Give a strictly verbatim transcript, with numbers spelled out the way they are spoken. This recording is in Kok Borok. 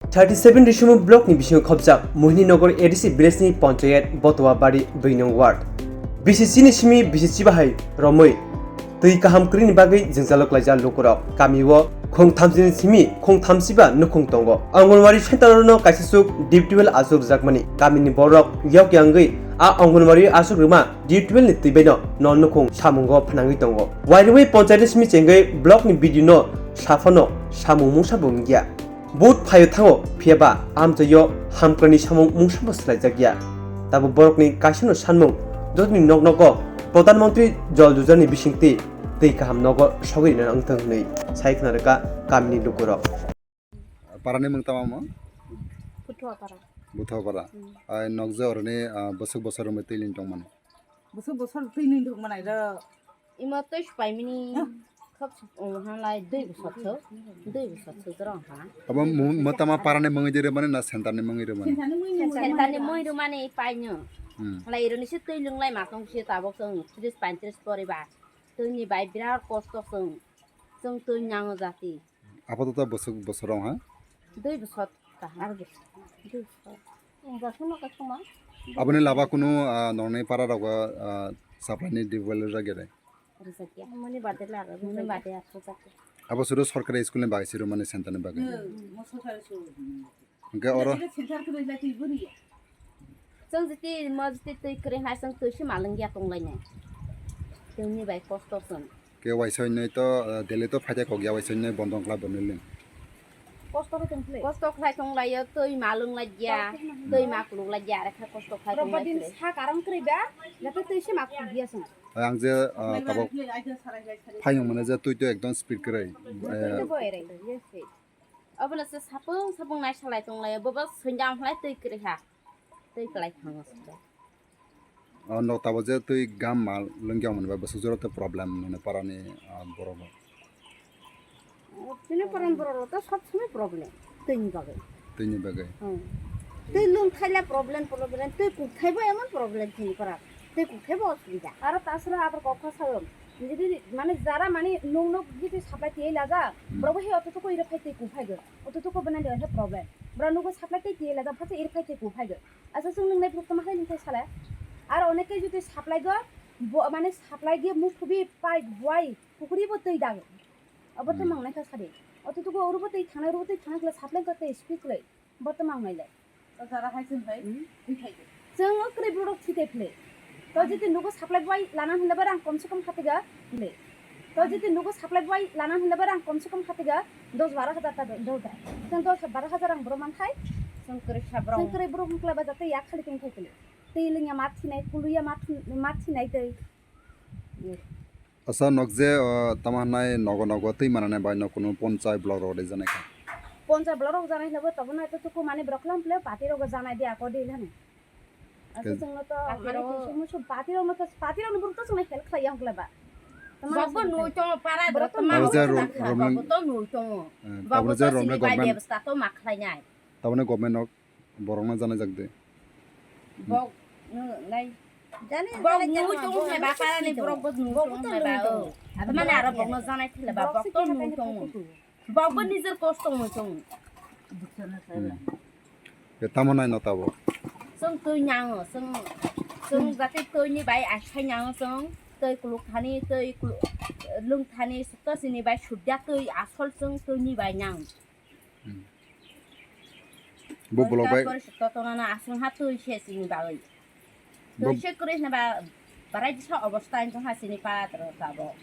Thirty seven Risumu block ni bisingo khobjak Mohini Nagar A D C village ni panchayat Botoa Bari dui nong ward. B C C ni simi B C C bahai romwi twi kaham kwrwini bagwi jwngjalo klaijak lukurok. Kamio khong thamsini simi khong thamsiba nukhung tongo. Anganwadi center no kaisa chuk deep tubewell achuk rwjakmani kamini borok yok yangwi a Anganwadi achuk rwma deep tubewell ni twi baino no nukhung samungo phnangwi tongo. Wairwi panchayat ni simi chengwi block ni B D O no saphano samung mungsa bo wngya. Vote phaio thango, phiyaba amchaio hamkrani samung mungsa bo swlaijakya. Tabo borokni kaisano sanmung, jotoni nok nogo Pradhan Mantri Jal Yojana ni bisingtwi twi kaham nogo sogwi rina wngthang hwnwi sai khna rwkha kamini lukurok. Parani mung tamo mo? Buthuapara. Buthuapara. Hmm. Ai nokje oroni, ah, bwswk bosor romwi twi lin tongmani? Bwswk bosor twi lin tongmani ro. Imo twi supaimani. Hmm. Khop sup-, oh, hanglai dui bosor so. Dui bosor so jora ha. Abo mu-, motama parani mungwi di rwmani na centerni mungwi rwmani? Centerni mungwi rwmani. Centerni mungwi rwmani paino. Hmm. Halai ironi se twi lunglai ma tong se tabok chwng tris paintris poriba. Twini bai birat kosto chwng. Chwng twi nango jati. Apatot bosok bosor rong ha? Dui bosor kaham. Ar bosor. Dui bosor. Bosor no kasuma. Aboni laba kunu, ah, nongni para rogo, ah, supply ni develop jagere. Rijakya. Muni bade laga, muni bade ato jakya. Abo suru sorkari school ni bagwi suru mani center ni bagwi. Hmm, mo sorkari school. Hingke oro. Center kwrwi lai twi bwrwi. Chwng jiti mo jiti twi kwrwi hai chwng twi se malwng ya tong lai nai. Chwngni bai kosto chwng. Ke waisa wngnai to, eh, Delhi to phaida kok ya waisa wngnai bondo wngkha bo nini. Kosto khe tong khlai. Kosto khlai tong lai yo twi malwng lai ya. Kosto khe twi makluk lai ya are kha kosto khlai tong lai. Robba din khlai. Sa karam kwrwi ba, jate twi se makluk ya chwng. Ang je, eh, tabok phai wng mane je twi to ekdom speed kwrwi. Twi to boy rai, yes. Obono se sapung sapung nai salai tong lai, bobo swngjang lai twi kwrwi ha. Twi kwlai thango se. O nok tabo je twi gam mal lwngya mani ba bwswk jora tei problem nini parani, ah, borok rok. Tini parani borok rok to sob somoi problem twi ni bagwi. Twi ni bagwi. Hmm. Twi lwng thaila problem problem twi kuk thaibo emon problem twi ni para twi kuk thaibo osubida. Aro taswra abar kok kha sayo. Jodi mane jara mane nung nuk jodi supply tiyai laja, hmm, borok bo he oto toko ire phai tei kung phai go. Oto toko bana de problem. Bora nugo supply tei tiyai laja, phasa ire phai tei kung phai go. Asa sung nung nai phuk tama hai nung thai sala. Aro onek ke jodi supply go, bo mane supply ge muk thubi pai buai pukuri bo tei dago. Abo to, hmm, mang nai kha sadi. Oto toko oro bo tei thangnai, oro bo tei thangnai kla supply ko tei speed kle. Bortomang nailai. O jara hai chwng hai, hmm, thwi khai de. Chwng o kwrwi borok thwi thai phle. To jodi nugo supply bai lana hinle ba rang kom se kom khatiga le. To jodi nugo supply bai lana hinle ba rang kom se kom khatiga dos baro hajar ta do, do da. Chwng dos baro hajar rang borok man thai. Chwng kwrwi sa borok. Chwng kwrwi borok wngkla ba jate yak khali tong thai phle. Tei lwngya ma thinai, kuluya ma thin-, ma thinai tei. Asa nok je, o, tamo hwnai nogo nogo twi manani bai no kunu ponchai block rok de janai kha. Ponchai block rok janai hinwi bo tabuk nai to tuku mani borok lam ple party rok janai di ako de lani. Asa chwngno to party mani rok kusu musu party rok no to party rok ni borok to chwngno help khlai yang khlai ba. Tamo bokbo nui tongo para borok to rom-, rom-, bokbo to nui tongo. Eh, bokbo to romle sini bai government bebasta to ma khlai nai. Tabone government nok Borokno janai jak de. Bok, nai. Jani, bok nui tongo hai ba, parani borok bo nui tongo hai ba, o. Mane aro bokno janai thele ba, bok to nui tongo. Bok bo nijer kosto nui tongo. Hmm. Ke tamo nai no tabo. Chwng twi nango, chwng, chwng jate twi ni bai akhai nango chwng, twi kuluk thani, twi kuluk, lwng thani, sukta sini bai sudya twi asol chwng twi ni bai nango. Hmm. Bo block bai. Kotor na asung ha twi se sini bagwi. Bo twi se kwrwi na ba barai disa obostha wngkha sini para tro tabo.